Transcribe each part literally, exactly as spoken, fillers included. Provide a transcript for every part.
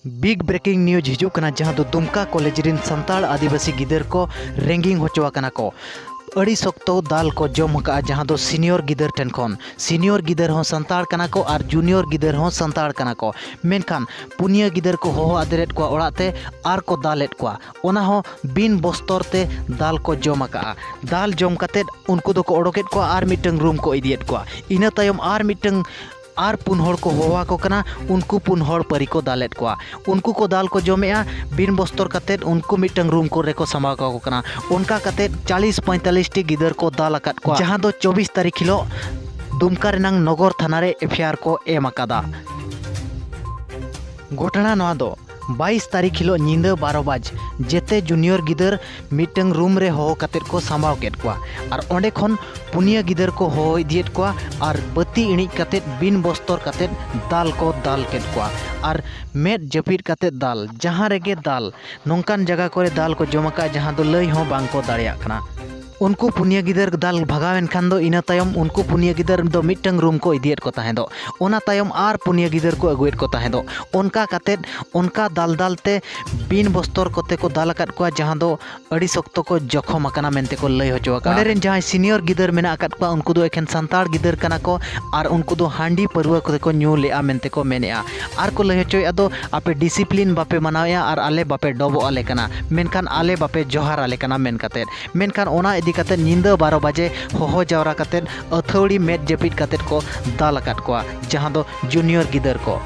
Big breaking news ᱦᱤᱡᱩᱜ ᱠᱟᱱᱟ, ᱡᱟᱦᱟᱸ ᱫᱚ ᱫᱩᱢᱠᱟ ᱠᱚᱞᱮᱡᱽ ᱨᱤᱱ ᱥᱟᱱᱛᱟᱲ ᱟᱹᱫᱤᱵᱟᱹᱥᱤ ᱜᱤᱫᱟᱹᱨ ᱠᱚ ᱨᱮᱜᱤᱝ ᱦᱚᱪᱚ ᱟᱠᱟᱱᱟ ᱠᱚ᱾ ᱟᱹᱰᱤ ᱥᱚᱠᱛᱚ ᱫᱟᱞ ᱠᱚ ᱡᱚᱢ ᱟᱠᱟᱫᱼᱟ, ᱡᱟᱦᱟᱸ ᱫᱚ ᱥᱤᱱᱤᱭᱚᱨ ᱜᱤᱫᱟᱹᱨ ᱴᱷᱮᱱ ᱠᱷᱚᱱ᱾ ᱥᱤᱱᱤᱭᱚᱨ ᱜᱤᱫᱟᱹᱨ ᱦᱚᱸ ᱥᱟᱱᱛᱟᱲ ᱠᱟᱱᱟ ᱠᱚ ᱟᱨ ᱡᱩᱱᱤᱭᱚᱨ ᱜᱤᱫᱟᱹᱨ ᱦᱚᱸ ᱥᱟᱱᱛᱟᱲ ᱠᱟᱱᱟ ᱠᱚ, ᱢᱮᱱᱠᱷᱟᱱ ᱯᱩᱱᱭᱟᱹ ᱜᱤᱫᱟᱹᱨ ᱠᱚ ᱦᱚᱦᱚ ᱟᱫᱮᱨᱮᱫ ᱠᱚᱣᱟ ᱚᱲᱟᱜ ᱛᱮ ᱟᱨ ᱠᱚ ᱫᱟᱞᱮᱫ ᱠᱚᱣᱟ, ᱚᱱᱟ ᱦᱚᱸ ᱵᱤᱱ ᱵᱚᱥᱛᱚᱨ ᱛᱮ ᱫᱟᱞ ᱠᱚ ᱡᱚᱢ ᱟᱠᱟᱫᱼᱟ᱾ ᱫᱟᱞ ᱡᱚᱢ ᱠᱟᱛᱮᱫ ᱩᱱᱠᱩ ᱫᱚᱠᱚ ᱚᱰᱚᱠᱮᱫ ᱠᱚᱣᱟ ᱟᱨ ᱢᱤᱫᱴᱟᱝ ᱨᱩᱢ ᱠᱚ ᱤᱫᱤᱭᱮᱫ ᱠᱚᱣᱟ᱾ ᱤᱱᱟᱹ ᱛᱟᱭᱚᱢ ᱟᱨ ᱢᱤᱫᱴᱟᱝ ᱟᱨ ᱯᱩᱱ ᱦᱚᱲ ᱠᱚ ᱦᱚᱦᱚ ᱟᱠᱚ ᱠᱟᱱᱟ, ᱩᱱᱠᱩ ᱯᱩᱱ ᱦᱚᱲ ᱯᱟᱹᱨᱤ ᱠᱚ ᱫᱟᱞᱮᱫ ᱠᱚᱣᱟ᱾ ᱩᱱᱠᱩ ᱠᱚ ᱫᱟᱞ ᱠᱚ ᱡᱚᱢᱮᱜᱼᱟ, ᱵᱤᱱ ᱵᱚᱥᱛᱚᱨ ᱠᱟᱛᱮᱫ ᱩᱱᱠᱩ ᱢᱤᱫᱴᱟᱝ ᱨᱩᱢ ᱠᱚᱨᱮ ᱠᱚ ᱥᱟᱢᱵᱟᱣ ᱠᱟᱠᱚ ᱠᱟᱱᱟ᱾ ᱚᱱᱠᱟ ᱠᱟᱛᱮᱫ ᱪᱟᱞᱤᱥ ᱯᱚᱸᱭᱛᱟᱞᱤᱥ ᱴᱤ ᱜᱤᱫᱟᱹᱨ ᱠᱚ ᱫᱟᱞ ᱟᱠᱟᱫ ᱠᱚᱣᱟ, ᱡᱟᱦᱟᱸ ᱫᱚ ᱪᱚᱵᱵᱤᱥ ᱛᱟᱹᱨᱤᱠᱷ ᱦᱤᱞᱳᱜ ᱫᱩᱢᱠᱟ ᱨᱮᱱᱟᱝ ᱱᱚᱜᱚᱨ ᱛᱷᱟᱱᱟ ᱨᱮ ᱮᱯᱷ ᱟᱭ ᱟᱨ ᱠᱚ ᱮᱢ ᱟᱠᱟᱫᱟ᱾ ᱜᱷᱚᱴᱚᱱᱟ ᱱᱚᱣᱟ ᱫᱚ ᱵᱟᱭᱤᱥ ᱛᱟᱹᱨᱤᱠᱷ ᱦᱤᱞᱳᱜ ᱧᱤᱫᱟᱹ ᱵᱟᱨᱚ ᱵᱟᱡ ᱡᱮᱛᱮ ᱡᱩᱱᱤᱭᱚᱨ ᱜᱤᱫᱟᱹᱨ ᱢᱤᱫᱴᱟᱝ ᱨᱩᱢ ᱨᱮ ᱦᱚᱦᱚ ᱠᱟᱛᱮᱫ ᱠᱚ ᱥᱟᱢᱵᱟᱣ ᱠᱮᱫ ᱠᱚᱣᱟ ᱟᱨ ᱚᱸᱰᱮ ᱠᱷᱚᱱ ᱯᱩᱱᱭᱟᱹ ᱜᱤᱫᱟᱹᱨ ᱠᱚ ᱦᱚᱦᱚ ᱤᱫᱤᱭᱮᱫ ᱠᱚᱣᱟ ᱟᱨ ᱵᱟᱹᱛᱤ ᱤᱬᱤᱡ ᱠᱟᱛᱮᱫ ᱵᱤᱱ ᱵᱚᱥᱛᱚᱨ ᱠᱟᱛᱮᱫ ᱫᱟᱞ ᱠᱚ ᱫᱟᱞ ᱠᱮᱫ ᱠᱚᱣᱟ ᱟᱨ ᱢᱮᱫ ᱡᱟᱹᱯᱤᱫ ᱠᱟᱛᱮᱫ ᱫᱟᱞ, ᱡᱟᱦᱟᱸ ᱨᱮᱜᱮ ᱫᱟᱞ, ᱱᱚᱝᱠᱟᱱ ᱡᱟᱭᱜᱟ ᱠᱚᱨᱮ ᱫᱟᱞ ᱠᱚ ᱡᱚᱢ ᱟᱠᱟᱫᱼᱟ, ᱡᱟᱦᱟᱸ ᱫᱚ ᱞᱟᱹᱭ ᱦᱚᱸ ᱵᱟᱝ ᱠᱚ ᱫᱟᱲᱮᱭᱟᱜ ᱠᱟᱱᱟ᱾ ᱩᱱᱠᱩ ᱯᱩᱱᱭᱟᱹ ᱜᱤᱫᱟᱹᱨ ᱫᱟᱞ ᱵᱷᱟᱜᱟᱣ ᱮᱱ ᱠᱷᱟᱱ ᱫᱚ ᱤᱱᱟᱹ ᱛᱟᱭᱚᱢ ᱩᱱᱠᱩ ᱯᱩᱱᱭᱟᱹ ᱜᱤᱫᱟᱹᱨ ᱫᱚ ᱢᱤᱫᱴᱟᱝ ᱨᱩᱢ ᱠᱚ ᱤᱫᱤᱭᱮᱫ ᱠᱚ ᱛᱟᱦᱮᱸᱫᱚᱜ᱾ ᱚᱱᱟ ᱛᱟᱭᱚᱢ ᱟᱨ ᱯᱩᱱᱭᱟᱹ ᱜᱤᱫᱟᱹᱨ ᱠᱚ ᱟᱹᱜᱩᱭᱮᱫ ᱠᱚ ᱛᱟᱦᱮᱸᱫᱚᱜ᱾ ᱚᱱᱠᱟ ᱠᱟᱛᱮᱫ, ᱚᱱᱠᱟ ᱫᱟᱞ ᱫᱟᱞ ᱛᱮ ᱵᱤᱱ ᱵᱚᱥᱛᱚᱨ ᱠᱚᱛᱮ ᱠᱚ ᱫᱟᱞ ᱟᱠᱟᱫ ᱠᱚᱣᱟ, ᱡᱟᱦᱟᱸ ᱫᱚ ᱟᱹᱰᱤ ᱥᱚᱠᱛᱚ ᱠᱚ ᱡᱚᱠᱷᱚᱢ ᱟᱠᱟᱱᱟ ᱢᱮᱱᱛᱮ ᱠᱚ ᱞᱟᱹᱭ ᱦᱚᱪᱚ ᱟᱠᱟᱫᱼᱟ᱾ ᱚᱸᱰᱮ ᱨᱮᱱ ᱡᱟᱦᱟᱸᱭ ᱥᱤᱱᱤᱭᱚᱨ ᱜᱤᱫᱟᱹᱨ ᱢᱮᱱᱟᱜ ᱟᱠᱟᱫ ᱠᱚᱣᱟ, ᱩᱱᱠᱩ ᱫᱚ ᱮᱠᱷᱮᱱ ᱥᱟᱱᱛᱟᱲ ᱜᱤᱫᱟᱹᱨ ᱠᱟᱱᱟ ᱠᱚ ᱟᱨ ᱩᱱᱠᱩ ᱫᱚ ᱦᱟᱺᱰᱤ ᱯᱟᱹᱨᱣᱟᱹ ᱠᱚᱛᱮ ᱠᱚ ᱧᱩ ᱞᱮᱫᱼᱟ ᱢᱮᱱᱛᱮ ᱠᱚ ᱢᱮᱱᱮᱫᱼᱟ᱾ ᱟᱨ ᱠᱚ ᱞᱟᱹᱭ ᱦᱚᱪᱚᱭᱮᱫᱼᱟ ᱫᱚ, "ᱟᱯᱮ ᱰᱤᱥᱤᱯᱞᱤᱱ ᱵᱟᱯᱮ ᱢᱟᱱᱟᱣᱮᱫᱼᱟ ᱟᱨ ᱟᱞᱮ ᱵᱟᱯᱮ ᱰᱚᱵᱚᱜ ᱟᱞᱮ ᱠᱟᱱᱟ, ᱢᱮᱱᱠᱷᱟᱱ ᱟᱞᱮ ᱵᱟᱯᱮ ᱡᱚᱦᱟᱨ ᱟᱞᱮ ᱠᱟᱱᱟ" ᱢᱮᱱ ᱠᱟᱛᱮᱫ᱾ ᱢᱮᱱᱠᱷᱟᱱ ᱚᱱᱟ ᱤᱫᱤ ᱠᱟᱛᱮᱫ ᱧᱤᱫᱟᱹ ᱵᱟᱨᱚ ᱵᱟᱡᱮ ᱦᱚᱦᱚ ᱡᱟᱣᱨᱟ ᱠᱟᱛᱮᱫ ᱟᱹᱛᱷᱟᱹᱣᱲᱤ ᱢᱮᱫ ᱡᱟᱹᱯᱤᱫ ᱠᱟᱛᱮᱫ ᱠᱚ ᱫᱟᱞ ᱟᱠᱟᱫ ᱠᱚᱣᱟ, ᱡᱟᱦᱟᱸ ᱫᱚ ᱡᱩᱱᱤᱭᱚᱨ ᱜᱤᱫᱟᱹᱨ ᱠᱚ᱾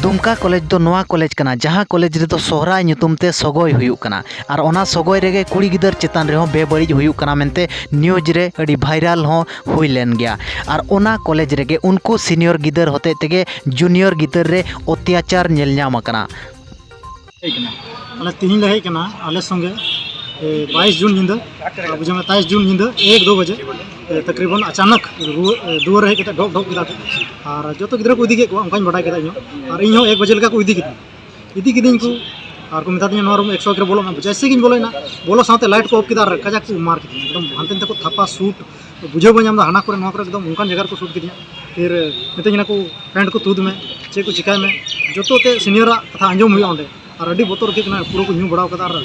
ᱫᱩᱢᱠᱟ ᱠᱚᱞᱮᱡᱽ ᱫᱚ ᱱᱚᱣᱟ ᱠᱚᱞᱮᱡᱽ ᱠᱟᱱᱟ, ᱡᱟᱦᱟᱸ ᱠᱚᱞᱮᱡᱽ ᱨᱮᱫᱚ ᱥᱚᱦᱨᱟᱭ ᱧᱩᱛᱩᱢ ᱛᱮ ᱥᱚᱜᱚᱭ ᱦᱩᱭᱩᱜ ᱠᱟᱱᱟ᱾ ᱟᱨ ᱚᱱᱟ ᱥᱚᱜᱚᱭ ᱨᱮᱜᱮ ᱠᱩᱲᱤ ᱜᱤᱫᱟᱹᱨ ᱪᱮᱛᱟᱱ ᱨᱮᱦᱚᱸ ᱵᱮᱵᱟᱹᱲᱤᱡ ᱦᱩᱭᱩᱜ ᱠᱟᱱᱟ ᱢᱮᱱᱛᱮ ᱱᱤᱭᱩᱡᱽ ᱨᱮ ᱟᱹᱰᱤ ᱵᱷᱟᱭᱨᱟᱞ ᱦᱚᱸ ᱦᱩᱭ ᱞᱮᱱ ᱜᱮᱭᱟ᱾ ᱟᱨ ᱚᱱᱟ ᱠᱚᱞᱮᱡᱽ ᱨᱮᱜᱮ ᱩᱱᱠᱩ ᱥᱤᱱᱤᱭᱚᱨ ᱜᱤᱫᱟᱹᱨ ᱦᱚᱛᱮᱡ ᱛᱮᱜᱮ ᱡᱩᱱᱤᱭᱚᱨ ᱜᱤᱫᱟᱹᱨ ᱨᱮ ᱚᱛᱛᱟᱪᱟᱨ ᱧᱮᱞ ᱧᱟᱢ ᱟᱠᱟᱱᱟ᱾ ᱦᱮᱡ ᱠᱟᱱᱟ᱾ ᱟᱞᱮ ᱛᱤᱦᱤᱧ ᱞᱮ ᱦᱮᱡ ᱠᱟᱱᱟ, ᱟᱞᱮ ᱥᱚᱸᱜᱮ, ᱮ, ᱵᱟᱭᱤᱥ ᱡᱩᱱ ᱧᱤᱫᱟᱹ, ᱟᱨ ᱵᱩᱡᱷᱟᱹᱣ ᱢᱮ, ᱛᱮᱭᱤᱥ ᱡᱩᱱ ᱧᱤᱫᱟᱹ ᱮᱠ ᱫᱩ ᱵᱟᱡᱮ, ᱮ, ᱛᱟᱠᱨᱤᱵᱟᱱ ᱟᱪᱟᱱᱚᱠ ᱨᱩᱣᱟᱹ-, ᱮ, ᱫᱩᱣᱟᱹᱨ ᱨᱮ ᱦᱮᱡ ᱠᱟᱛᱮ ᱰᱷᱚᱠ ᱰᱷᱚᱠ ᱠᱮᱫᱟ ᱠᱚ᱾ ᱟᱨ ᱡᱚᱛᱚ ᱜᱤᱫᱽᱨᱟᱹ ᱠᱚ ᱤᱫᱤ ᱠᱮᱫ ᱠᱚᱣᱟ, ᱚᱱᱠᱟᱧ ᱵᱟᱰᱟᱭ ᱠᱮᱫᱟ ᱤᱧ ᱦᱚᱸ᱾ ᱟᱨ ᱤᱧ ᱦᱚᱸ ᱮᱠ ᱵᱟᱡᱮ ᱞᱮᱠᱟ ᱠᱚ ᱤᱫᱤ ᱠᱮᱫᱤᱧᱟ᱾ ᱤᱫᱤ ᱠᱮᱫᱤᱧ ᱠᱚ ᱟᱨ ᱠᱚ ᱢᱮᱛᱟ ᱫᱤᱧᱟ, "ᱱᱚᱣᱟ ᱨᱩᱢ ᱮᱠᱥᱚ ᱮᱠ ᱨᱮ ᱵᱚᱞᱚᱜ ᱢᱮ᱾" ᱡᱮᱭᱥᱮ ᱜᱤᱧ ᱵᱚᱞᱚᱭᱮᱱᱟ, ᱵᱚᱞᱚ ᱥᱟᱶᱛᱮ ᱞᱟᱭᱤᱴ ᱠᱚ ᱚᱯᱷ ᱠᱮᱫᱟ ᱟᱨ ᱠᱟᱡᱟᱠ ᱠᱚ ᱢᱟᱨ ᱠᱮᱫᱤᱧᱟ, ᱮᱠᱫᱚᱢ ᱦᱟᱱᱛᱮ ᱱᱟᱛᱮ ᱠᱚ ᱛᱷᱟᱯᱟ, ᱥᱩᱴ, ᱵᱩᱡᱷᱟᱹᱣ ᱵᱟᱹᱧ ᱧᱟᱢ ᱮᱫᱟ, ᱦᱟᱱᱟ ᱠᱚᱨᱮ ᱱᱚᱣᱟ ᱠᱚᱨᱮ ᱮᱠᱫᱚᱢ ᱚᱱᱠᱟᱱ ᱡᱟᱭᱜᱟ ᱨᱮᱠᱚ ᱥᱩᱴ ᱠᱮᱫᱤᱧᱟ᱾ ᱯᱷᱤᱨ ᱢᱤᱛᱟᱹᱧ ᱠᱟᱱᱟ ᱠᱚ, "ᱯᱮᱱᱴ ᱠᱚ ᱛᱩᱫ ᱢᱮ, ᱪᱮᱫ ᱠᱚ ᱪᱤᱠᱟᱹᱭ ᱢᱮ", ᱡᱚᱛᱚ ᱛᱮ ᱥᱤᱱᱤᱭᱟᱨᱟᱜ ᱠᱟᱛᱷᱟ ᱟᱸᱡᱚᱢ ᱦᱩᱭᱩᱜᱼᱟ ᱚᱸᱰᱮ᱾ ᱟᱨ ᱟᱹᱰᱤ ᱵᱚᱛᱚᱨ ᱟᱹᱭᱠᱟᱹᱜ ᱠᱟᱱᱟ, ᱯᱩᱨᱟᱹ ᱠᱚ ᱧᱩ ᱵᱟᱲᱟᱣ ᱠᱟᱫᱟ᱾ ᱟᱨ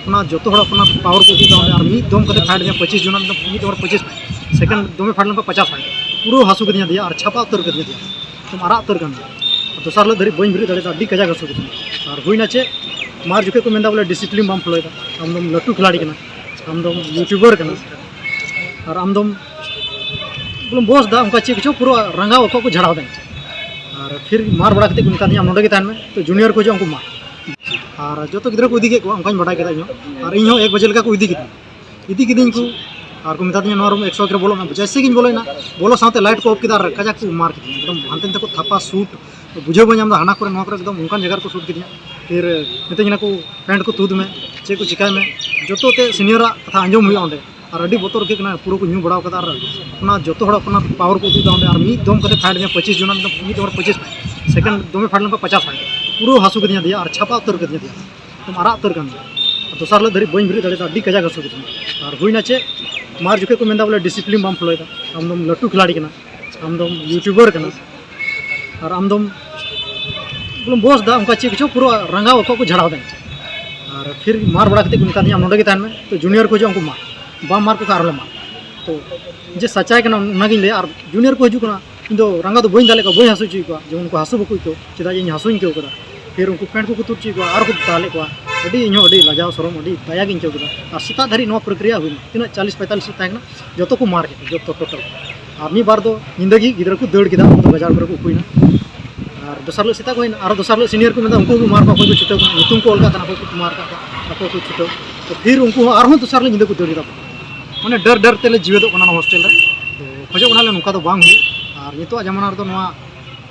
ᱚᱱᱟ ᱡᱚᱛᱚ ᱦᱚᱲ ᱟᱯᱱᱟᱨ ᱯᱟᱣᱟᱨ ᱠᱚ ᱩᱫᱩᱜ ᱮᱫᱟ ᱚᱸᱰᱮ, ᱟᱨ ᱢᱤᱫ ᱫᱚᱢ ᱠᱟᱛᱮ ᱯᱷᱟᱭᱤᱴ ᱫᱤᱧᱟ ᱯᱚᱸᱪᱤᱥ ᱡᱚᱱ, ᱢᱤᱫ ᱫᱚᱢ ᱨᱮ ᱯᱚᱸᱪᱤᱥ, ᱥᱮᱠᱮᱱᱰ ᱫᱚᱢᱮ ᱯᱷᱟᱭᱤᱴ ᱞᱮᱱᱠᱷᱟᱱ ᱯᱚᱪᱟᱥ ᱯᱷᱟᱭᱤᱴ, ᱯᱩᱨᱟᱹ ᱦᱟᱹᱥᱩ ᱠᱤᱫᱤᱧᱟ ᱫᱮᱭᱟ ᱟᱨ ᱪᱷᱟᱯᱟ ᱩᱛᱟᱹᱨ ᱠᱤᱫᱤᱧᱟ ᱫᱮᱭᱟ, ᱮᱠᱫᱚᱢ ᱟᱨᱟᱜ ᱩᱛᱟᱹᱨ ᱠᱟᱱ ᱫᱚ᱾ ᱫᱚᱥᱟᱨ ᱦᱤᱞᱳᱜ ᱫᱷᱟᱹᱨᱤᱡ ᱵᱟᱹᱧ ᱵᱮᱨᱮᱫ ᱫᱟᱲᱮᱭᱟᱫᱟ, ᱟᱹᱰᱤ ᱠᱟᱡᱟᱠ ᱦᱟᱹᱥᱩ ᱠᱤᱫᱤᱧᱟ᱾ ᱟᱨ ᱦᱩᱭᱱᱟ ᱪᱮᱫ, ᱢᱟᱨ ᱡᱚᱠᱷᱮᱡ ᱠᱚ ᱢᱮᱱᱫᱟ ᱵᱚᱞᱮ ᱰᱤᱥᱤᱯᱞᱤᱱ ᱵᱟᱢ ᱯᱷᱚᱞᱳᱭᱮᱫᱟ, ᱟᱢᱫᱚᱢ ᱞᱟᱹᱴᱩ ᱠᱷᱤᱞᱟᱲᱤ ᱠᱟᱱᱟ, ᱟᱢᱫᱚᱢ ᱭᱩᱴᱩᱵᱟᱨ ᱠᱟᱱᱟ, ᱟᱨ ᱟᱢᱫᱚᱢ ᱵᱚᱞᱮᱢ ᱵᱚᱥ ᱫᱟ, ᱚᱱᱠᱟ ᱪᱮᱫ ᱠᱚᱪᱚ ᱯᱩᱨᱟᱹ ᱨᱟᱸᱜᱟᱣ ᱟᱠᱚ ᱠᱚ ᱡᱷᱟᱲᱟᱣ ᱫᱟᱹᱧ᱾ ᱟᱨ ᱯᱷᱤᱨ ᱢᱟᱨ ᱵᱟᱲᱟ ᱠᱟᱛᱮ ᱠᱚ ᱢᱮᱛᱟ ᱫᱤᱧᱟ, "ᱟᱢ ᱱᱚᱰᱮ ᱜᱮ ᱛᱟᱦᱮᱱ ᱢᱮ", ᱛᱚ ᱡᱩᱱᱤᱭᱟᱨ ᱠᱚ ᱦᱤᱡᱩᱜᱼᱟ, ᱩᱱᱠᱩ ᱢᱟᱨ᱾ ᱟᱨ ᱡᱚᱛᱚ ᱜᱤᱫᱽᱨᱟᱹ ᱠᱚ ᱤᱫᱤ ᱠᱮᱫ ᱠᱚᱣᱟ, ᱚᱱᱠᱟᱧ ᱵᱟᱰᱟᱭ ᱠᱮᱫᱟ ᱤᱧ ᱦᱚᱸ᱾ ᱟᱨ ᱤᱧ ᱦᱚᱸ ᱮᱠ ᱵᱟᱡᱮ ᱞᱮᱠᱟ ᱠᱚ ᱤᱫᱤ ᱠᱤᱫᱤᱧᱟ, ᱤᱫᱤ ᱠᱤᱫᱤᱧ ᱠᱚ᱾ ᱟᱨ ᱠᱚ ᱢᱮᱛᱟ ᱫᱤᱧᱟ, "ᱱᱚᱣᱟ ᱨᱩᱢ ᱮᱠᱥᱚ ᱮᱠ ᱨᱮ ᱵᱚᱞᱚᱜ ᱢᱮ᱾" ᱡᱮᱭᱥᱮ ᱜᱤᱧ ᱵᱚᱞᱚᱭᱮᱱᱟ, ᱵᱚᱞᱚ ᱥᱟᱶᱛᱮ ᱞᱟᱭᱤᱴ ᱠᱚ ᱚᱯᱷ ᱠᱮᱫᱟ ᱟᱨ ᱠᱟᱡᱟᱠ ᱠᱚ ᱢᱟᱨ ᱠᱤᱫᱤᱧᱟ, ᱮᱠᱫᱚᱢ ᱦᱟᱱᱛᱮ ᱱᱟᱛᱮ ᱠᱚ ᱛᱷᱟᱯᱟ ᱥᱩᱴ, ᱵᱩᱡᱷᱟᱹᱣ ᱵᱟᱹᱧ ᱧᱟᱢ ᱮᱫᱟ, ᱦᱟᱱᱟ ᱠᱚᱨᱮ ᱱᱚᱣᱟ ᱠᱚᱨᱮ ᱮᱠᱫᱚᱢ ᱚᱱᱠᱟᱱ ᱡᱟᱭᱜᱟ ᱨᱮᱠᱚ ᱥᱩᱴ ᱠᱤᱫᱤᱧᱟ᱾ ᱯᱷᱤᱨ ᱢᱤᱛᱟᱹᱧ ᱠᱟᱱᱟ ᱠᱚ, "ᱯᱮᱱᱴ ᱠᱚ ᱛᱩᱫ ᱢᱮ, ᱪᱮᱫ ᱠᱚ ᱪᱤᱠᱟᱹᱭ ᱢᱮ", ᱡᱚᱛᱚ ᱛᱮ ᱥᱤᱱᱤᱭᱟᱨᱟᱜ ᱠᱟᱛᱷᱟ ᱟᱸᱡᱚᱢ ᱦᱩᱭᱩᱜᱼᱟ ᱚᱸᱰᱮ᱾ ᱟᱨ ᱟᱹᱰᱤ ᱵᱚᱛᱚᱨ ᱟᱹᱭᱠᱟᱹᱜ ᱠᱟᱱᱟ, ᱯᱩᱨᱟᱹ ᱠᱚ ᱧᱩ ᱵᱟᱲᱟᱣ ᱠᱟᱫᱟ᱾ ᱟᱨ ᱚᱱᱟ ᱡᱚᱛᱚ ᱦᱚᱲ ᱟᱯᱱᱟᱨ ᱯᱟᱣᱟᱨ ᱠᱚ ᱩᱫᱩᱜ ᱮᱫᱟ ᱚᱸᱰᱮ, ᱟᱨ ᱢᱤᱫ ᱫᱚᱢ ᱠᱟᱛᱮ ᱯᱷᱟᱭᱤᱴ ᱫᱤᱧᱟ ᱯᱚᱸᱪᱤᱥ ᱡᱚᱱ, ᱢᱤᱫ ᱫᱚᱢ ᱨᱮ ᱯᱚᱸᱪᱤᱥ, ᱥᱮᱠᱮᱱᱰ ᱫᱚᱢᱮ ᱯᱷᱟᱭᱤᱴ ᱞᱮᱱᱠᱷᱟᱱ ᱯᱚᱪᱟᱥ ᱯᱷᱟᱭᱤᱴ, ᱯᱩᱨᱟᱹ ᱦᱟᱹᱥᱩ ᱠᱤᱫᱤᱧᱟ ᱫᱮᱭᱟ ᱟᱨ ᱪᱷᱟᱯᱟ ᱩᱛᱟᱹᱨ ᱠᱤᱫᱤᱧᱟ ᱫᱮᱭᱟ, ᱮᱠᱫᱚᱢ ᱟᱨᱟᱜ ᱩᱛᱟᱹᱨ ᱠᱟᱱ ᱫᱚ᱾ ᱫᱚᱥᱟᱨ ᱦᱤᱞᱳᱜ ᱫᱷᱟᱹᱨᱤᱡ ᱵᱟᱹᱧ ᱵᱮᱨᱮᱫ ᱫᱟᱲᱮᱭᱟᱫᱟ, ᱟᱹᱰᱤ ᱠᱟᱡᱟᱠ ᱦᱟᱹᱥᱩ ᱠᱤᱫᱤᱧᱟ᱾ ᱟᱨ ᱦᱩᱭᱱᱟ ᱪᱮᱫ, ᱢᱟᱨ ᱡᱚᱠᱷᱮᱡ ᱠᱚ ᱢᱮᱱᱫᱟ ᱵᱚᱞᱮ ᱰᱤᱥᱤᱯᱞᱤᱱ ᱵᱟᱢ ᱯᱷᱚᱞᱳᱭᱮᱫᱟ, ᱟᱢᱫᱚᱢ ᱞᱟᱹᱴᱩ ᱠᱷᱤᱞᱟᱲᱤ ᱠᱟᱱᱟ, ᱟᱢᱫᱚᱢ ᱭᱩᱴᱩᱵᱟᱨ ᱠᱟᱱᱟ, ᱟᱨ ᱟᱢᱫᱚᱢ ᱵᱚᱞᱮᱢ ᱵᱚᱥ ᱫᱟ, ᱚᱱᱠᱟ ᱪᱮᱫ ᱠᱚᱪᱚ ᱯᱩᱨᱟᱹ ᱨᱟᱸᱜᱟᱣ ᱟᱠᱚ ᱠᱚ ᱡᱷᱟᱲᱟᱣ ᱫᱟᱹᱧ᱾ ᱟᱨ ᱯᱷᱤᱨ ᱢᱟᱨ ᱵᱟᱲᱟ ᱠᱟᱛᱮ ᱠᱚ ᱢᱮᱛᱟ ᱫᱤᱧᱟ, "ᱟᱢ ᱱᱚᱰᱮ ᱜᱮ ᱛᱟᱦᱮᱱ ᱢᱮ", ᱛᱚ ᱡᱩᱱᱤᱭᱟᱨ ᱠᱚ ᱦᱤᱡᱩᱜᱼᱟ, ᱩᱱᱠᱩ ᱢᱟᱨ, ᱵᱟᱢ ᱢᱟᱨ ᱠᱚ ᱠᱷᱟᱱ ᱟᱨᱦᱚᱸ ᱞᱮ ᱢᱟᱨ᱾ ᱛᱚ ᱡᱮ ᱥᱟᱪᱟᱭ ᱠᱟᱱᱟ ᱚᱱᱟᱜᱤᱧ ᱞᱟᱹᱭᱟ, ᱟᱨ ᱡᱩᱱᱤᱭᱟᱨ ᱠᱚ ᱦᱤᱡᱩᱜ ᱠᱟᱱᱟ, ᱤᱧ ᱫᱚ ᱨᱟᱸᱜᱟᱣ ᱫᱚ ᱵᱟᱹᱧ ᱫᱟᱞᱮᱫ ᱠᱚᱣᱟ, ᱵᱟᱹᱧ ᱦᱟᱹᱥᱩ ᱦᱚᱪᱚᱭᱮᱫ ᱠᱚᱣᱟ, ᱡᱮᱢᱚᱱ ᱩᱱᱠᱩ ᱦᱟᱹᱥᱩ ᱵᱟᱠᱚ ᱟᱹᱭᱠᱟᱹᱣ, ᱪᱮᱫᱟᱜ ᱡᱮ ᱤᱧ ᱦᱟᱹᱥᱩᱧ ᱟᱹᱭᱠᱟᱹᱣ ᱠᱟᱫᱟ᱾ ᱯᱷᱤᱨ ᱩᱱᱠᱩ ᱯᱮᱱᱴ ᱠᱚᱠᱚ ᱛᱩᱫ ᱦᱚᱪᱚᱭᱮᱫ ᱠᱚᱣᱟ, ᱟᱨ ᱠᱚ ᱫᱟᱞᱮᱫ ᱠᱚᱣᱟ, ᱟᱹᱰᱤ ᱤᱧ ᱦᱚᱸ ᱟᱹᱰᱤ ᱞᱟᱡᱟᱣ ᱥᱚᱨᱚᱢ, ᱟᱹᱰᱤ ᱫᱟᱭᱟ ᱜᱤᱧ ᱟᱹᱭᱠᱟᱹᱣ ᱠᱮᱫᱟ᱾ ᱟᱨ ᱥᱮᱛᱟᱜ ᱫᱷᱟᱹᱨᱤᱡ ᱱᱚᱣᱟ ᱯᱨᱚᱠᱨᱤᱭᱟ ᱦᱩᱭᱱᱟ, ᱛᱤᱱᱟᱹᱜ ᱪᱟᱞᱤᱥ ᱯᱚᱸᱭᱛᱟᱞᱤᱥ ᱛᱟᱦᱮᱸ ᱠᱟᱱᱟ, ᱡᱚᱛᱚ ᱠᱚ ᱢᱟᱨ ᱠᱮᱫᱟ, ᱡᱚᱛᱚ ᱴᱳᱴᱟᱞ᱾ ᱟᱨ ᱢᱤᱫ ᱵᱟᱨ ᱫᱚ ᱧᱤᱫᱟᱟ ᱜᱮ ᱜᱤᱫᱽᱨᱟᱹ ᱠᱚ ᱫᱟᱹᱲ ᱠᱮᱫᱟ, ᱩᱱᱠᱩ ᱫᱚ ᱜᱟᱡᱟᱲ ᱠᱚᱨᱮ ᱠᱚ ᱩᱠᱩᱭᱮᱱᱟ᱾ ᱟᱨ ᱫᱚᱥᱟᱨ ᱦᱤᱞᱳᱜ ᱥᱮᱛᱟᱜ ᱠᱚ ᱦᱩᱭᱱᱟ, ᱟᱨᱚ ᱫᱚᱥᱟᱨ ᱦᱤᱞᱳᱜ ᱥᱤᱱᱤᱭᱟᱨ ᱠᱚ ᱢᱮᱱᱫᱟ, "ᱩᱱᱠᱩ ᱦᱚᱸ ᱢᱟᱨ ᱠᱚᱣᱟ, ᱚᱠᱚᱭ ᱠᱚ ᱪᱷᱩᱴᱟᱹᱣ ᱠᱟᱱᱟ, ᱧᱩᱛᱩᱢ ᱠᱚ ᱚᱞ ᱠᱟᱜ ᱠᱟᱱᱟ, ᱚᱠᱚᱭ ᱠᱚ ᱢᱟᱨ ᱠᱟᱜ ᱠᱚᱣᱟ, ᱚᱠᱚᱭ ᱠᱚ ᱪᱷᱩᱴᱟᱹᱣ᱾" ᱛᱚ ᱯᱷᱤᱨ ᱩᱱᱠᱩ ᱦᱚᱸ ᱟᱨᱦᱚᱸ ᱫᱚᱥᱟᱨ ᱦᱤᱞᱳᱜ ᱧᱤᱫᱟᱹ ᱠᱚ ᱫᱟᱹᱲ ᱠᱮᱫᱟ᱾ ᱢᱟᱱᱮ ᱰᱟᱨ ᱰᱟᱨ ᱛᱮᱞᱮ ᱡᱤᱣᱮᱫᱚᱜ ᱠᱟᱱᱟ ᱱᱚᱣᱟ ᱦᱳᱥᱴᱮᱞ ᱨᱮ᱾ ᱛᱚ ᱠᱷᱚᱡᱚᱜ ᱠᱟᱱᱟᱞᱮ ᱱᱚᱝᱠᱟ ᱫᱚ ᱵᱟᱝ ᱦᱩᱭᱩᱜ᱾ ᱟᱨ ᱱᱤᱛᱚᱜ ᱡᱟᱢᱟᱱᱟ ᱨᱮᱫᱚ ᱱᱚᱣᱟ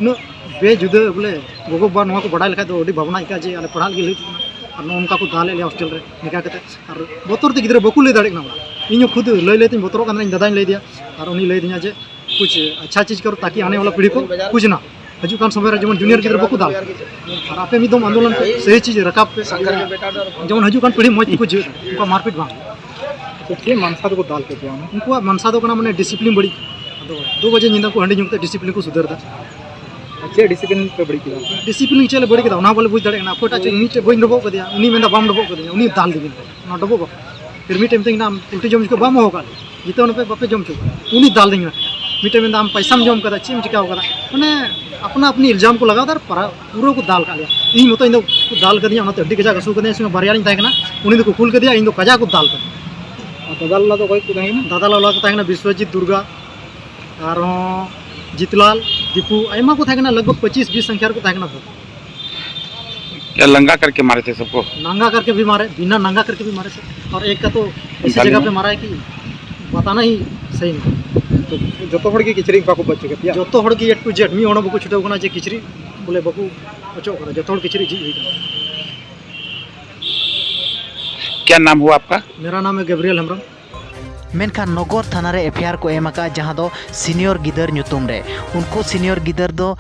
ᱩᱱᱟᱹᱜ ᱵᱮᱡᱩᱫᱟᱹ ᱵᱚᱞᱮ, ᱜᱚᱜᱚ ᱵᱟᱵᱟ ᱱᱚᱣᱟ ᱠᱚ ᱵᱟᱰᱟᱭ ᱞᱮᱠᱷᱟᱡ ᱫᱚ ᱟᱹᱰᱤ ᱵᱷᱟᱵᱽᱱᱟ ᱟᱹᱭᱠᱟᱹᱜᱼᱟ ᱡᱮ ᱟᱞᱮ ᱯᱟᱲᱦᱟᱜ ᱞᱟᱹᱜᱤᱫ ᱞᱟᱹᱭ ᱦᱩᱭᱩᱜ ᱠᱟᱱᱟ, ᱟᱨ ᱱᱚᱜᱼᱚ ᱱᱚᱝᱠᱟ ᱠᱚ ᱫᱟᱞᱮᱫ ᱞᱮᱭᱟ ᱦᱳᱥᱴᱮᱞ ᱨᱮ ᱱᱤᱝᱠᱟ ᱠᱟᱛᱮ᱾ ᱟᱨ ᱵᱚᱛᱚᱨ ᱛᱮ ᱜᱤᱫᱽᱨᱟᱹ ᱵᱟᱠᱚ ᱞᱟᱹᱭ ᱫᱟᱲᱮᱭᱟᱜ ᱠᱟᱱᱟ ᱚᱲᱟᱜ᱾ ᱤᱧ ᱦᱚᱸ ᱠᱷᱩᱫ ᱞᱟᱹᱭ ᱞᱟᱹᱭ ᱛᱤᱧ ᱵᱚᱛᱚᱨᱚᱜ ᱠᱟᱱ ᱛᱟᱦᱮᱱᱟ, ᱤᱧ ᱫᱟᱫᱟᱧ ᱞᱟᱹᱭ ᱟᱫᱮᱭᱟ, ᱟᱨ ᱩᱱᱤ ᱞᱟᱹᱭ ᱟᱹᱫᱤᱧᱟ ᱡᱮ ᱠᱩᱪ ᱟᱪᱪᱷᱟ ᱪᱤᱡᱽ ᱠᱟᱨᱳ ᱛᱟᱠᱤ ᱟᱱᱮ ᱣᱟᱞᱟ ᱯᱤᱲᱦᱤ ᱠᱚ ᱠᱩᱪ ᱱᱟ, ᱦᱤᱡᱩᱜ ᱠᱟᱱ ᱥᱚᱢᱚᱭ ᱨᱮ ᱡᱮᱢᱚᱱ ᱡᱩᱱᱤᱭᱟᱨ ᱜᱤᱫᱽᱨᱟᱹ ᱵᱟᱠᱚ ᱫᱟᱞ᱾ ᱟᱨ ᱟᱯᱮ ᱢᱤᱫ ᱫᱚᱢ ᱟᱱᱫᱳᱞᱚᱱ ᱯᱮ, ᱥᱟᱹᱦᱤ ᱪᱤᱡᱽ ᱨᱟᱠᱟᱵ ᱯᱮ, ᱡᱮᱢᱚᱱ ᱦᱤᱡᱩᱜ ᱠᱟᱱ ᱯᱤᱲᱦᱤ ᱢᱚᱡᱽ ᱛᱮᱠᱚ ᱡᱤᱭᱮᱫ, ᱩᱱᱠᱩᱣᱟᱜ ᱢᱟᱨᱯᱤᱴ ᱵᱟᱝ᱾ ᱪᱮᱫ ᱢᱟᱱᱥᱟ ᱫᱚᱠᱚ ᱫᱟᱞ ᱠᱮᱫ ᱯᱮᱭᱟ ᱚᱱᱟ? ᱩᱱᱠᱩᱣᱟᱜ ᱢᱟᱱᱥᱟ ᱫᱚ ᱠᱟᱱᱟ ᱢᱟᱱᱮ ᱰᱤᱥᱤᱯᱞᱤᱱ ᱵᱟᱹᱲᱤᱡ᱾ ᱫᱩ ᱵᱟᱡᱮ ᱧᱤᱫᱟᱹ ᱠᱚ ᱦᱟᱺᱰᱤ ᱧᱩ ᱠᱟᱛᱮ ᱰᱤᱥᱤᱯᱞᱤᱱ ᱠᱚ ᱥᱩᱫᱷᱟᱹᱨ ᱮᱫᱟ᱾ ᱟᱨ ᱪᱮᱫ ᱰᱤᱥᱤᱯᱞᱤᱱ ᱯᱮ ᱵᱟᱹᱲᱤᱡ ᱠᱮᱫᱟ? ᱰᱤᱥᱤᱯᱞᱤᱱ ᱪᱮᱫ ᱞᱮ ᱵᱟᱹᱲᱤᱡ ᱠᱮᱫᱟ, ᱚᱱᱟ ᱵᱟᱞᱮ ᱵᱩᱡᱽ ᱫᱟᱲᱮᱭᱟᱜ ᱠᱟᱱᱟ᱾ ᱚᱠᱚᱭᱴᱟᱜ ᱪᱚ ᱤᱧ ᱢᱤᱫᱴᱮᱡ ᱵᱟᱹᱧ ᱰᱚᱵᱚᱜ ᱠᱟᱫᱮᱭᱟ, ᱩᱱᱤ ᱢᱮᱱᱫᱟ ᱵᱟᱢ ᱰᱚᱵᱚᱜ ᱠᱟᱫᱤᱧᱟ, ᱩᱱᱤ ᱫᱟᱞ ᱫᱤᱧᱟ᱾ ᱚᱱᱟ ᱰᱚᱵᱚᱜ ᱵᱟᱠᱷᱨᱟ ᱯᱷᱤᱨ ᱢᱤᱫᱴᱮᱡ ᱢᱤᱛᱟᱹᱧ ᱠᱟᱱᱟ, "ᱟᱢ ᱯᱳᱞᱴᱨᱤ ᱡᱚᱢ ᱡᱚᱠᱷᱚᱱ ᱵᱟᱢ ᱦᱚᱦᱚ ᱠᱟᱜ ᱞᱮᱭᱟ, ᱡᱤᱛᱟᱹᱣ ᱱᱟᱯᱮ ᱵᱟᱯᱮ ᱡᱚᱢ ᱦᱚᱪᱚ ᱠᱟᱜ", ᱩᱱᱤ ᱫᱟᱞ ᱫᱤᱧ ᱠᱟᱱᱟ᱾ ᱢᱤᱫᱴᱮᱡ ᱢᱮᱱᱫᱟ, "ᱟᱢ ᱯᱟᱭᱥᱟᱢ ᱡᱚᱢ ᱠᱟᱫᱟ, ᱪᱮᱫ ᱮᱢ ᱪᱤᱠᱟᱹᱣ ᱠᱟᱫᱟ?" ᱢᱟᱱᱮ ᱟᱯᱱᱟ ᱟᱯᱱᱤ ᱤᱞᱡᱟᱢ ᱠᱚ ᱞᱟᱜᱟᱣ ᱮᱫᱟ ᱟᱨ ᱯᱟᱨᱟ-, ᱯᱩᱨᱟᱹ ᱠᱚ ᱫᱟᱞ ᱠᱟᱜ ᱞᱮᱭᱟ᱾ ᱤᱧ ᱢᱚᱛᱚ ᱤᱧ ᱫᱚ ᱠᱚ ᱫᱟᱞ ᱠᱟᱫᱤᱧᱟ, ᱚᱱᱟᱛᱮ ᱟᱹᱰᱤ ᱠᱟᱡᱟᱠ ᱟᱹᱥᱩ ᱠᱟᱫᱤᱧᱟ᱾ ᱤᱧ ᱥᱚᱸᱜᱮ ᱵᱟᱨᱭᱟ ᱨᱤᱧ ᱛᱟᱦᱮᱸ ᱠᱟᱱᱟ, ᱩᱱᱤ ᱫᱚᱠᱚ ᱠᱩᱞ ᱠᱟᱫᱮᱭᱟ, ᱤᱧ ᱫᱚ ᱠᱟᱡᱟᱠ ᱠᱚ ᱫᱟᱞ ᱠᱟᱫᱤᱧᱟ᱾ ᱟᱨ ᱫᱟᱫᱟᱞ ᱚᱲᱟᱜ ᱫᱚ ᱚᱠᱚᱭ ᱠᱚ ᱛᱟᱦᱮᱸ ᱠᱟᱱᱟ? ᱫᱟᱫᱟᱞ ᱚᱲᱟᱜ ᱠᱚ ᱛᱟᱦᱮᱸ ᱠᱟᱱᱟ ᱵᱤᱥᱣᱚᱡᱤᱛ, ᱫᱩᱨᱜᱟ, ᱟᱨᱦᱚᱸ ᱡᱤᱛᱞᱟᱞ, ᱫᱤᱯᱩ, ᱟᱭᱢᱟ ᱠᱚ ᱛᱟᱦᱮᱸ ᱠᱟᱱᱟ, ᱞᱟᱜᱽ ᱵᱷᱟᱜᱽ ᱯᱚᱸᱪᱤᱥ ᱵᱤᱥ ᱥᱚᱝᱠᱷᱟ ᱨᱮᱠᱚ ᱛᱟᱦᱮᱸ ᱠᱟᱱᱟ ᱵᱷᱳᱴ᱾ क्या लंगा करके मारे थे सबको? नंगा करके भी मारे, बिना नंगा करके भी मारे सर। और एक का तो ऐसी ᱡᱟᱦᱟᱸ ᱡᱟᱭᱜᱟ ᱞᱤᱧ ᱯᱮ ᱢᱟᱨᱟ ᱦᱮᱸ ᱠᱤ ᱵᱟᱛᱟᱱᱟ ᱦᱤ ᱥᱟᱦᱤ ᱱᱟᱦᱤ᱾ ᱡᱚᱛᱚ ᱦᱚᱲ ᱜᱮ ᱠᱤᱪᱨᱤᱡ ᱵᱟᱠᱚ ᱵᱟᱹᱪᱩᱜ ᱠᱮᱫ ᱯᱮᱭᱟ? ᱡᱚᱛᱚ ᱦᱚᱲ ᱜᱮ A to Z, ᱢᱤᱫ ᱦᱚᱲ ᱦᱚᱸ ᱵᱟᱠᱚ ᱪᱷᱩᱴᱟᱹᱣ ᱠᱟᱱᱟ ᱡᱮ ᱠᱤᱪᱨᱤᱡ ᱵᱚᱞᱮ ᱵᱟᱠᱚ ᱚᱪᱚᱜ ᱠᱟᱱᱟ, ᱡᱚᱛᱚ ᱦᱚᱲ ᱠᱤᱪᱨᱤᱡ ᱡᱷᱤᱡ ᱦᱩᱭ ᱠᱟᱱᱟ᱾ क्या नाम हुआ आपका? मेरा नाम है गैब्रियल हेम्ब्रम। ᱢᱮᱱᱠᱷᱟᱱ ᱱᱚᱜᱚᱨ ᱛᱷᱟᱱᱟ ᱨᱮ ᱮᱯᱷ ᱟᱭ ᱟᱨ ᱠᱚ ᱮᱢ ᱟᱠᱟᱫᱼᱟ, ᱡᱟᱦᱟᱸ ᱫᱚ ᱥᱤᱱᱤᱭᱚᱨ ᱜᱤᱫᱟᱹᱨ ᱧᱩᱛᱩᱢ ᱨᱮ᱾ ᱩᱱᱠᱩ ᱥᱤᱱᱤᱭᱚᱨ ᱜᱤᱫᱟᱹᱨ ᱫᱚ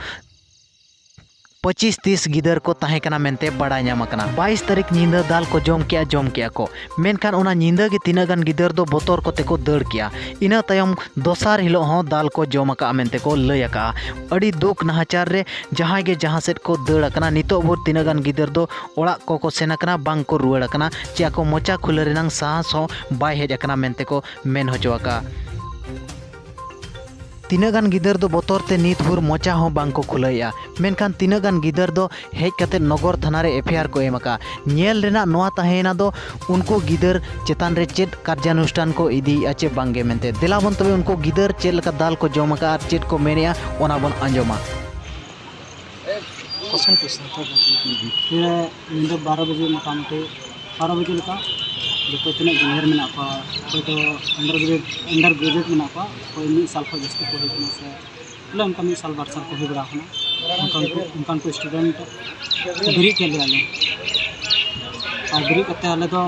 ᱯᱚᱸᱪᱤᱥ ᱛᱤᱥ ᱜᱤᱫᱟᱹᱨ ᱠᱚ ᱛᱟᱦᱮᱸ ᱠᱟᱱᱟ ᱢᱮᱱᱛᱮ ᱵᱟᱲᱟᱭ ᱧᱟᱢ ᱟᱠᱟᱱᱟ᱾ ᱵᱟᱭᱤᱥ ᱛᱟᱹᱨᱤᱠᱷ ᱧᱤᱫᱟᱹ ᱫᱟᱞ ᱠᱚ ᱡᱚᱢ ᱠᱮᱜᱼᱟ, ᱡᱚᱢ ᱠᱮᱜᱼᱟ ᱠᱚ᱾ ᱢᱮᱱᱠᱷᱟᱱ ᱚᱱᱟ ᱧᱤᱫᱟᱹ ᱜᱮ ᱛᱤᱱᱟᱹᱜ ᱜᱟᱱ ᱜᱤᱫᱟᱹᱨ ᱫᱚ ᱵᱚᱛᱚᱨ ᱠᱚᱛᱮ ᱠᱚ ᱫᱟᱹᱲ ᱠᱮᱜᱼᱟ᱾ ᱤᱱᱟᱹ ᱛᱟᱭᱚᱢ ᱫᱚᱥᱟᱨ ᱦᱤᱞᱳᱜ ᱦᱚᱸ ᱫᱟᱞ ᱠᱚ ᱡᱚᱢ ᱟᱠᱟᱜᱼᱟ ᱢᱮᱱᱛᱮ ᱠᱚ ᱞᱟᱹᱭ ᱟᱠᱟᱜᱼᱟ᱾ ᱟᱹᱰᱤ ᱫᱩᱠ ᱱᱟᱦᱟᱪᱟᱨ ᱨᱮ ᱡᱟᱦᱟᱸᱭ ᱜᱮ ᱡᱟᱦᱟᱸ ᱥᱮᱫ ᱠᱚ ᱫᱟᱹᱲ ᱟᱠᱟᱱᱟ᱾ ᱱᱤᱛᱚᱜ ᱵᱷᱳᱨ ᱛᱤᱱᱟᱹᱜ ᱜᱟᱱ ᱜᱤᱫᱟᱹᱨ ᱫᱚ ᱚᱲᱟᱜ ᱠᱚᱠᱚ ᱥᱮᱱ ᱟᱠᱟᱱᱟ, ᱵᱟᱝ ᱠᱚ ᱨᱩᱣᱟᱹᱲ ᱟᱠᱟᱱᱟ᱾ ᱪᱮ ᱟᱠᱚ ᱢᱚᱪᱟ ᱠᱷᱩᱞᱟᱹ ᱨᱮᱱᱟᱝ ᱥᱟᱦᱟᱥ ᱦᱚᱸ ᱵᱟᱭ ᱦᱮᱡ ᱟᱠᱟᱱᱟ ᱢᱮᱱᱛᱮ ᱠᱚ ᱢᱮᱱ ᱦᱚᱪᱚ ᱟᱠᱟᱜᱼᱟ᱾ ᱛᱤᱱᱟᱹᱜ ᱜᱟᱱ ᱜᱤᱫᱟᱹᱨ ᱫᱚ ᱵᱚᱛᱚᱨ ᱛᱮ ᱱᱤᱛ ᱵᱷᱳᱨ ᱢᱚᱪᱟ ᱦᱚᱸ ᱵᱟᱝ ᱠᱚ ᱠᱷᱩᱞᱟᱹᱣᱮᱫᱼᱟ, ᱢᱮᱱᱠᱷᱟᱱ ᱛᱤᱱᱟᱹᱜ ᱜᱟᱱ ᱜᱤᱫᱟᱹᱨ ᱫᱚ ᱦᱮᱡ ᱠᱟᱛᱮ ᱱᱚᱜᱚᱨ ᱛᱷᱟᱱᱟ ᱨᱮ ᱮᱯᱷ ᱟᱭ ᱟᱨ ᱠᱚ ᱮᱢ ᱟᱠᱟᱫᱼᱟ᱾ ᱧᱮᱞ ᱨᱮᱱᱟᱜ ᱱᱚᱣᱟ ᱛᱟᱦᱮᱸᱭᱮᱱᱟ ᱫᱚ ᱩᱱᱠᱩ ᱜᱤᱫᱟᱹᱨ ᱪᱮᱛᱟᱱ ᱨᱮ ᱪᱮᱫ ᱠᱟᱨᱡᱟᱱᱩᱥᱴᱷᱟᱱ ᱠᱚ ᱤᱫᱤᱭᱮᱫᱼᱟ ᱪᱮ ᱵᱟᱝᱜᱮ ᱢᱮᱱᱛᱮ᱾ ᱫᱮᱞᱟ ᱵᱚᱱ ᱛᱚᱵᱮ ᱩᱱᱠᱩ ᱜᱤᱫᱟᱹᱨ ᱪᱮᱫ ᱞᱮᱠᱟ ᱫᱟᱞ ᱠᱚ ᱡᱚᱢ ᱟᱠᱟᱫᱼᱟ ᱟᱨ ᱪᱮᱫ ᱠᱚ ᱢᱮᱱᱮᱫᱼᱟ, ᱚᱱᱟ ᱵᱚᱱ ᱟᱸᱡᱚᱢᱟ᱾ ᱠᱚᱥᱮᱱ ᱠᱚᱥᱮᱱ ᱛᱚ ᱵᱟᱠᱚ ᱯᱩᱨᱟᱹ ᱧᱤᱫᱟᱹ ᱵᱟᱨᱚ ᱵᱟᱡᱮ, ᱢᱚᱴᱟᱢᱩᱴᱤ ᱵᱟᱨᱚ ᱵᱟᱡᱮ ᱞᱮᱠᱟ ᱡᱚᱛᱚ ᱛᱤᱱᱟᱹᱜ ᱡᱩᱱᱤᱭᱟᱨ ᱢᱮᱱᱟᱜ ᱠᱚᱣᱟ, ᱚᱠᱚᱭ ᱫᱚ under graduate, under graduate ᱢᱮᱱᱟᱜ ᱠᱚᱣᱟ, ᱚᱠᱚᱭ ᱢᱤᱫ ᱥᱟᱞ ᱠᱷᱚᱱ ᱡᱟᱹᱥᱛᱤ ᱠᱚ ᱦᱩᱭ ᱠᱟᱱᱟ, ᱥᱮ ᱵᱚᱞᱮ ᱚᱱᱠᱟ ᱢᱤᱫ ᱥᱟᱞ ᱵᱟᱨ ᱥᱟᱞ ᱠᱚ ᱦᱩᱭ ᱵᱟᱲᱟ ᱟᱠᱟᱱᱟ, ᱚᱱᱠᱟᱱ ᱠᱚ, ᱚᱱᱠᱟᱱ ᱠᱚ student ᱵᱮᱨᱮᱫ ᱠᱮᱫ ᱞᱮᱭᱟ ᱞᱮ᱾ ᱟᱨ ᱵᱮᱨᱮᱫ ᱠᱟᱛᱮ ᱟᱞᱮ ᱫᱚ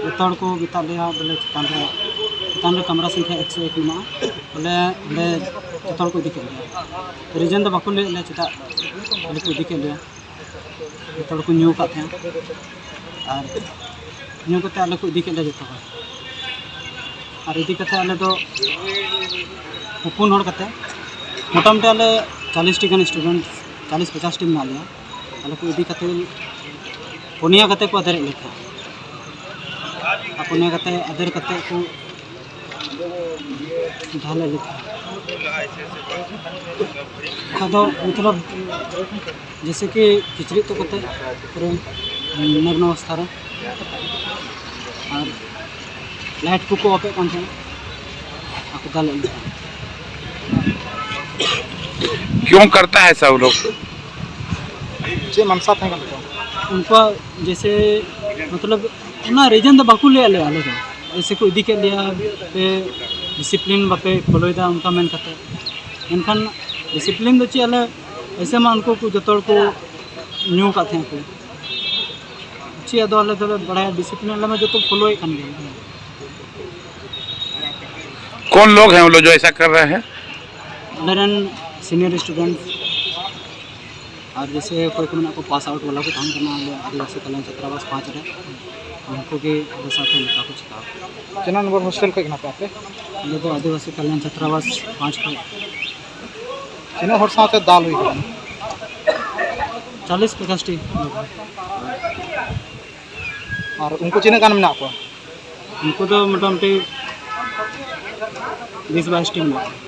ᱡᱚᱛᱚ ᱦᱚᱲ ᱠᱚ ᱢᱮᱛᱟᱫ ᱞᱮᱭᱟ ᱵᱚᱞᱮ ᱪᱮᱛᱟᱱ ᱨᱮ, ᱪᱮᱛᱟᱱ ᱨᱮ ᱠᱟᱢᱨᱟ ᱥᱚᱝᱠᱷᱟ ᱮᱠᱥᱚ ᱮᱠ ᱢᱮᱱᱟᱜᱼᱟ, ᱵᱚᱞᱮ ᱚᱸᱰᱮ ᱡᱚᱛᱚ ᱦᱚᱲ ᱠᱚ ᱤᱫᱤ ᱠᱮᱫ ᱞᱮᱭᱟ᱾ Reason ᱫᱚ ᱵᱟᱠᱚ ᱞᱟᱹᱭ ᱟᱫ ᱞᱮᱭᱟ ᱪᱮᱫᱟᱜ ᱵᱚᱞᱮ ᱠᱚ ᱤᱫᱤ ᱠᱮᱫ ᱞᱮᱭᱟ᱾ ᱡᱚᱛᱚ ᱦᱚᱲ ᱠᱚ ᱧᱩ ᱟᱠᱟᱫ ᱛᱟᱦᱮᱸᱱᱟ, ᱟᱨ ᱧᱩ ᱠᱟᱛᱮ ᱟᱞᱮ ᱠᱚ ᱤᱫᱤ ᱠᱮᱫ ᱞᱮᱭᱟ ᱡᱚᱛᱚ ᱦᱚᱲ᱾ ᱟᱨ ᱤᱫᱤ ᱠᱟᱛᱮ ᱟᱞᱮ ᱫᱚ ᱯᱩᱱ ᱦᱚᱲ ᱠᱟᱛᱮ, ᱢᱚᱴᱟᱢᱩᱴᱤ ᱟᱞᱮ ᱪᱟᱞᱤᱥ ᱴᱤ ᱜᱟᱱ ᱥᱴᱩᱰᱮᱱᱴ, ᱪᱟᱞᱤᱥ ᱯᱚᱪᱟᱥ ᱴᱤ ᱢᱮᱱᱟᱜ ᱞᱮᱭᱟ᱾ ᱟᱞᱮ ᱠᱚ ᱤᱫᱤ ᱠᱟᱛᱮ ᱯᱩᱱᱭᱟ ᱠᱟᱛᱮ ᱠᱚ ᱟᱫᱮᱨᱮᱫ ᱞᱮ ᱛᱟᱦᱮᱸᱫ᱾ ᱟᱨ ᱯᱩᱱᱭᱟ ᱠᱟᱛᱮ ᱟᱫᱮᱨ ᱠᱟᱛᱮ ᱠᱚ ᱰᱷᱟᱞᱮᱫ ᱞᱮ ᱛᱟᱦᱮᱸᱫ᱾ ᱟᱫᱚ ᱢᱚᱛᱞᱚᱵ ᱡᱮᱭᱥᱮ ᱠᱤ ᱠᱤᱪᱨᱤᱡ ᱛᱚ ᱠᱟᱛᱮ ᱯᱩᱨᱟᱹ ᱱᱚᱜᱱᱚ ᱚᱵᱚᱥᱛᱷᱟ ᱨᱮ, ᱟᱨ ᱞᱟᱭᱤᱴ ᱠᱚᱠᱚ ᱚᱯᱷᱮᱫ ᱠᱟᱱ ᱛᱟᱦᱮᱸᱫ, ᱟᱨ ᱠᱚ ᱫᱟᱞᱮᱫ ᱞᱮ ᱛᱟᱦᱮᱸᱫ᱾ क्यों करता है ऐसा वो लोग? ᱪᱮᱫ ᱢᱟᱱᱥᱟ ᱛᱟᱦᱮᱸ ᱠᱟᱱ ᱛᱟᱠᱚᱣᱟ? ᱩᱱᱠᱩᱣᱟᱜ ᱡᱮᱭᱥᱮ ᱢᱚᱛᱞᱚᱵ ᱚᱱᱟ ᱨᱤᱡᱮᱱ ᱫᱚ ᱵᱟᱠᱚ ᱞᱟᱹᱭᱟᱫ ᱞᱮᱭᱟ ᱟᱞᱮ ᱫᱚ᱾ ᱮᱭᱥᱮ ᱠᱚ ᱤᱫᱤ ᱠᱮᱫ ᱞᱮᱭᱟ, ᱯᱮ ᱰᱤᱥᱤᱯᱞᱤᱱ ᱵᱟᱯᱮ ᱯᱷᱳᱞᱳᱭᱮᱫᱟ ᱚᱱᱠᱟ ᱢᱮᱱ ᱠᱟᱛᱮ᱾ ᱢᱮᱱᱠᱷᱟᱱ ᱰᱤᱥᱤᱯᱞᱤᱱ ᱫᱚ ᱪᱮᱫ, ᱟᱞᱮ ᱮᱭᱥᱮ ᱢᱟ ᱩᱱᱠᱩ ᱠᱚ ᱡᱚᱛᱚ ᱦᱚᱲ ᱠᱚ ᱧᱩ ᱟᱠᱟᱫ ᱛᱟᱦᱮᱸ ᱠᱚ᱾ ᱪᱮᱫ ᱟᱫᱚ ᱟᱞᱮ ᱫᱚᱞᱮ ᱵᱟᱲᱟᱭᱟ, ᱰᱤᱥᱤᱯᱞᱤᱱ ᱟᱞᱮ ᱢᱟ ᱡᱚᱛᱚ ᱯᱷᱳᱞᱳᱭᱮᱫ ᱠᱟᱱ ᱜᱮᱭᱟ᱾ कौन लोग हैं वो लोग जो ऐसा कर रहे हैं? ᱟᱞᱮ ᱨᱮᱱ ᱥᱤᱱᱤᱭᱚᱨ ᱥᱴᱩᱰᱮᱱᱴ ᱟᱨ ᱡᱮᱭᱥᱮ ᱚᱠᱚᱭ ᱠᱚ ᱢᱮᱱᱟᱜ ᱠᱚ, ᱯᱟᱥ ᱟᱣᱩᱴ ᱵᱟᱞᱟ ᱠᱚ ᱛᱟᱦᱮᱱ ᱠᱟᱱᱟ ᱟᱞᱮ ᱟᱹᱫᱤᱵᱟᱹᱥᱤ ᱠᱟᱞᱭᱟᱱ ᱪᱷᱟᱛᱨᱟᱵᱟᱥ ᱯᱟᱸᱪ ᱨᱮ, ᱩᱱᱠᱩ ᱜᱮ ᱟᱞᱮ ᱥᱟᱶᱛᱮ ᱱᱚᱝᱠᱟ ᱠᱚ ᱪᱤᱠᱟᱹᱣ ᱠᱟᱱᱟ᱾ ᱛᱤᱱᱟᱹᱜ ᱱᱚᱢᱵᱚᱨ ᱦᱳᱥᱴᱮᱞ ᱠᱷᱚᱱ ᱠᱟᱱᱟ ᱯᱮ ᱟᱯᱮ? ᱟᱞᱮ ᱫᱚ ᱟᱹᱫᱤᱵᱟᱹᱥᱤ ᱠᱟᱞᱭᱟᱱ ᱪᱷᱟᱛᱨᱟᱵᱟᱥ ᱯᱟᱸᱪ ᱠᱷᱚᱱ᱾ ᱛᱤᱱᱟᱹᱜ ᱦᱚᱲ ᱥᱟᱶᱛᱮ ᱫᱟᱞ ᱦᱩᱭ ᱠᱟᱱᱟ? ᱪᱟᱞᱤᱥ ᱯᱚᱪᱟᱥ ᱴᱤ᱾ ᱟᱨ ᱩᱱᱠᱩ ᱛᱤᱱᱟᱹᱜ ᱜᱟᱱ ᱢᱮᱱᱟᱜ ᱠᱚᱣᱟ? ᱩᱱᱠᱩ ᱫᱚ ᱢᱚᱴᱟᱢᱩᱴᱤ ᱵᱤᱥ ᱵᱟᱭᱤᱥ ᱴᱤ ᱢᱮᱱᱟᱜ ᱠᱚᱣᱟ᱾